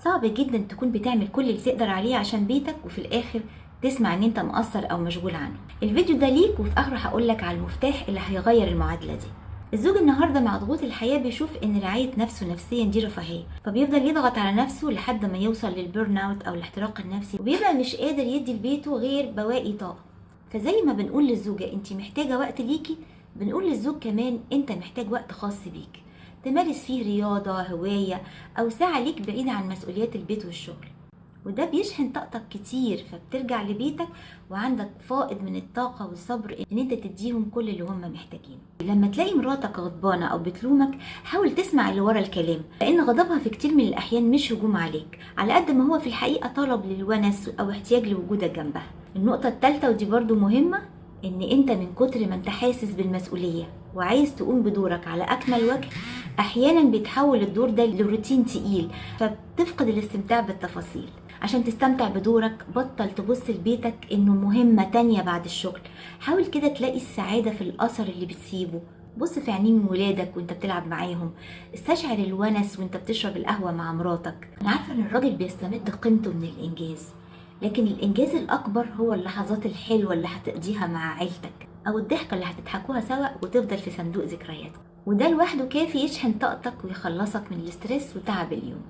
صعب جدا تكون بتعمل كل اللي تقدر عليه عشان بيتك وفي الاخر تسمع ان انت مقصر او مشغول عنه. الفيديو ده ليك، وفي اخره هقولك على المفتاح اللي هيغير المعادلة دي. الزوج النهارده مع ضغوط الحياة بيشوف ان رعاية نفسه نفسيا دي رفاهية، فبيفضل يضغط على نفسه لحد ما يوصل لل burn out او الاحتراق النفسي، وبيبقى مش قادر يدي لبيته غير بواقي طاقة. فزي ما بنقول للزوجة انت محتاجه وقت ليكي، بنقول للزوج كمان انت محتاج وقت خاص بيك تمارس فيه رياضة، هواية، او ساعة ليك بعيدة عن مسؤوليات البيت والشغل. وده بيشحن طاقتك كتير، فبترجع لبيتك وعندك فائض من الطاقة والصبر ان انت تديهم كل اللي هم محتاجينه. لما تلاقي مراتك غضبانة او بتلومك، حاول تسمع اللي ورا الكلام، لان غضبها في كتير من الاحيان مش هجوم عليك على قد ما هو في الحقيقة طلب للونس او احتياج لوجودك جنبها. النقطة الثالثة ودي برضو مهمة، ان انت من كتر ما انت حاسس بالمسؤولية وعايز تقوم بدورك على اكمل وجه، احيانا بيتحول الدور ده لروتين تقيل، فبتفقد الاستمتاع بالتفاصيل. عشان تستمتع بدورك بطل تبص لبيتك انه مهمة تانية بعد الشغل، حاول كده تلاقي السعادة في الاثر اللي بتسيبه. بص في عينين ولادك وانت بتلعب معاهم، استشعر الونس وانت بتشرب القهوة مع مراتك. انا عارفة ان الراجل بيستمد قيمته من الانجاز، لكن الانجاز الاكبر هو اللحظات الحلوة اللي هتقضيها مع عيلتك، او الضحكة اللي هتضحكوها سوا وتفضل في صندوق ذكرياتك. وده لوحده كافي يشحن طاقتك ويخلصك من ال stress وتعب اليوم.